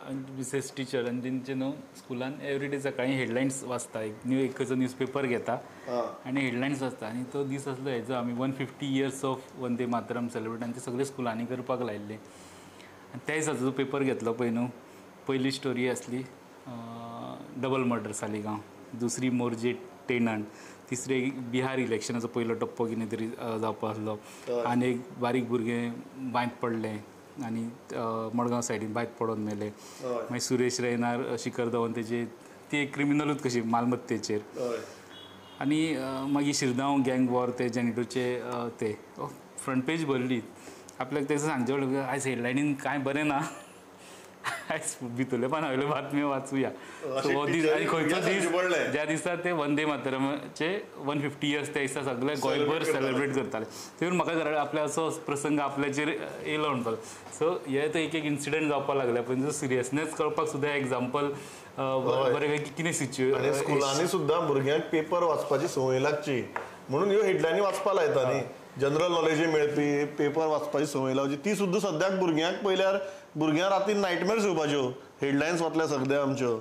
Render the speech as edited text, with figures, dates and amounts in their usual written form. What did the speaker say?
Mrs teacher आनी तेंचे न्हू स्कुलान एवरी डे सकाळी हेडलायन्स वाचता. एक न्यू एक खंयचो न्यूजपेपर घेता आनी हेडलायन्स वाचता. आनी तो दीस आसलो हेजो, आमी 150 years of Vande Mataram celebrate आनी ते सगळे स्कुलांनी करपाक लायिल्ले. आनी त्या दिसाचो जो पेपर घेतलो पळय न्हू, पयली स्टोरी आसली डबल मर्डर सालिगांव, दुसरी मोरजे टेनंट, तिसरे बिहार इलेक्शनाचो पयलो टप्पो कितें तरी जावपा आसलो, आनी एक बारीक भुरगें बांयत पडलें आनी मडगांव सायडीन बांयत पडोन मेलें. मागीर सुरेश रैनार, शिखर धवन तेजे ती एक क्रिमिनलूच कशी मालमत्तेचेर. आनी मागीर शिरदांव गँग वॉर, ते जेनिटोचे ते फ्रंट पेज भरली. आपल्याक तें सांगचें पडलें, आयज हेडलायनीन कांय बरें ना, आयज भितरल्या पाना वयल्यो बातम्यो वाचुया. सो हो दीस आनी खंयचो दीस, ज्या दिसा ते वंदे मातरमाचे 150 इयर्स त्या दिसा सगळे गोंयभर सेलिब्रेट करताले. तेतून म्हाका घरा आपल्या असो प्रसंग आपल्याचेर येयलो म्हणपाक. सो हे तर एक एक इन्सिडंट जावपाक लागले, पण जो सिरियसनेस कळपाक सुद्दां एग्जाम्पल बरें की कितें सिच्युएशन. स्कुलांनी सुद्दां भुरग्यांक पेपर वाचपाची संवय लागची म्हणून ह्यो हेडलायनी वाचपाक लायता न्ही. जनरल नॉलेजूय मेळपी पेपर वाचपाची संवय लावची. ती सुद्दां सद्याक भुरग्यांक पळयल्यार भुरग्यांक रातीन नायटमेअर्स येवपाच्यो, हेडलायन्स वाचल्या सगळ्यो आमच्यो.